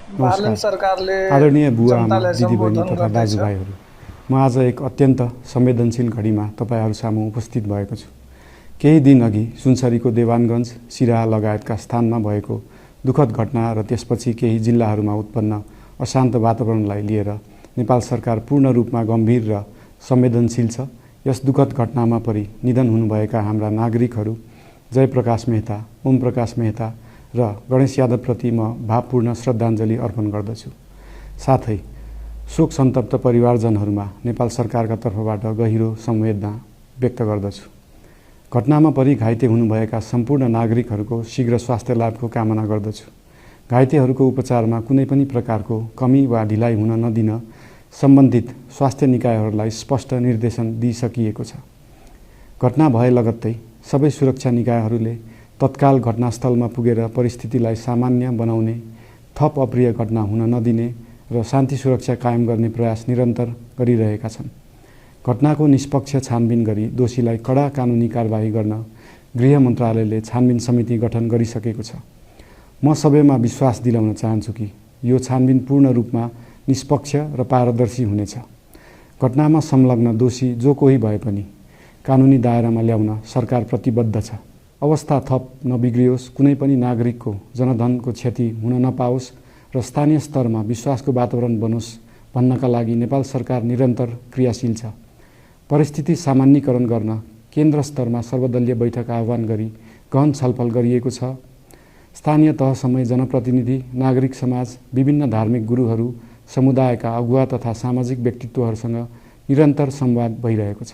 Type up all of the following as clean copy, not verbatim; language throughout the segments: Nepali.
बालन नमस्कार। सरकारले आदरणीय बुवा आमा जनतालाई दिदीबहिनी सम्बोधन तथा गर्दैछ। दाजुभाइहरू, म आज एक अत्यन्त संवेदनशील घडीमा तपाईँहरू सामु उपस्थित भएको छु। केही दिन अघि सुनसरीको देवानगञ्ज, सिराहा लगायतका स्थानमा भएको दुःखद घटना र त्यसपछि केही जिल्लाहरूमा उत्पन्न अशान्त वातावरणलाई लिएर नेपाल सरकार पूर्ण रूपमा गम्भीर र संवेदनशील छ। यस दुःखद घटनामा परि निधन हुनुभएका हाम्रा नागरिकहरू जयप्रकाश मेहता, ओमप्रकाश मेहता र गणेश यादवप्रति म भावपूर्ण श्रद्धाञ्जली अर्पण गर्दछु। साथै शोक सन्तप्त परिवारजनहरूमा नेपाल सरकारका तर्फबाट गहिरो संवेदना व्यक्त गर्दछु। घटनामा परि घाइते हुनुभएका सम्पूर्ण नागरिकहरूको शीघ्र स्वास्थ्य लाभको कामना गर्दछु। घाइतेहरूको उपचारमा कुनै पनि प्रकारको कमी वा ढिलाइ हुन नदिन सम्बन्धित स्वास्थ्य निकायहरूलाई स्पष्ट निर्देशन दिइसकिएको छ। घटना भए लगत्तै सबै सुरक्षा निकायहरूले तत्काल घटनास्थलमा पुगेर परिस्थितिलाई सामान्य बनाउने, थप अप्रिय घटना हुन नदिने र शान्ति सुरक्षा कायम गर्ने प्रयास निरन्तर गरिरहेका छन्। घटनाको निष्पक्ष छानबिन गरी दोषीलाई कडा कानुनी कारबाही गर्न गृह मन्त्रालयले छानबिन समिति गठन गरिसकेको छ। म सबैमा विश्वास दिलाउन चाहन्छु कि यो छानबिन पूर्ण रूपमा निष्पक्ष र पारदर्शी हुनेछ। घटनामा संलग्न दोषी जो कोही भए पनि कानुनी दायरामा ल्याउन सरकार प्रतिबद्ध छ। अवस्था थप नबिग्रियोस्, कुनै पनि नागरिकको जनधनको क्षति हुन नपाओस् र स्थानीय स्तरमा विश्वासको वातावरण बनोस् भन्नका लागि नेपाल सरकार निरन्तर क्रियाशील छ। परिस्थिति सामान्यीकरण गर्न केन्द्र स्तरमा सर्वदलीय बैठक आह्वान गरी गहन छलफल गरिएको छ। स्थानीय तहसम्मै जनप्रतिनिधि, नागरिक समाज, विभिन्न धार्मिक गुरुहरू, समुदायका अगुवा तथा सामाजिक व्यक्तित्वहरूसँग निरन्तर संवाद भइरहेको छ।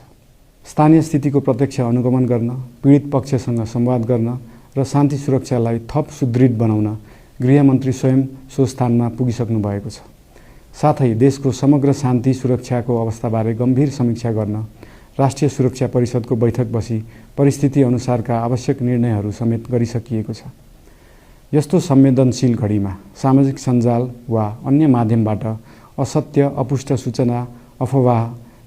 स्थानीय स्थितिको प्रत्यक्ष अनुगमन गर्न, पीडित पक्षसँग संवाद गर्न र शान्ति सुरक्षालाई थप सुदृढ बनाउन गृहमन्त्री स्वयं सो स्थानमा पुगिसक्नु भएको छ। साथै देशको समग्र शान्ति सुरक्षाको अवस्थाबारे गम्भीर समीक्षा गर्न राष्ट्रिय सुरक्षा परिषदको बैठक बसी परिस्थिति अनुसारका आवश्यक निर्णयहरू समेत गरिसकिएको छ। यस्तो संवेदनशील घडीमा सामाजिक सञ्जाल वा अन्य माध्यमबाट असत्य, अपुष्ट सूचना, अफवाह,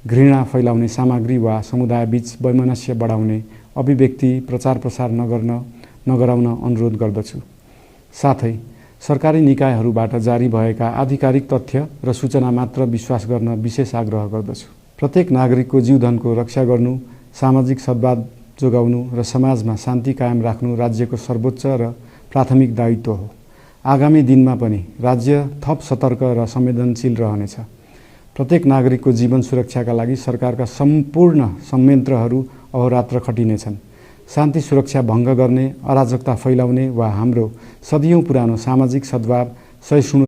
घृणा फैलाउने सामग्री वा समुदायबीच वैमनस्य बढाउने अभिव्यक्ति प्रचार प्रसार नगराउन अनुरोध गर्दछु। साथै सरकारी निकायहरूबाट जारी भएका आधिकारिक तथ्य र सूचना मात्र विश्वास गर्न विशेष आग्रह गर्दछु। प्रत्येक नागरिकको जीवधनको रक्षा गर्नु, सामाजिक सद्भाव जोगाउनु र समाजमा शान्ति कायम राख्नु राज्यको सर्वोच्च र प्राथमिक दायित्व हो। आगामी दिनमा पनि राज्य थप सतर्क र संवेदनशील रहनेछ। प्रत्येक नागरिकको जीवन सुरक्षाका लागि सरकारका सम्पूर्ण संयन्त्रहरू अहोरात्र खटिनेछन्। शान्ति सुरक्षा भङ्ग गर्ने, अराजकता फैलाउने वा हाम्रो सदियौं पुरानो सामाजिक सद्भाव, सहिष्णु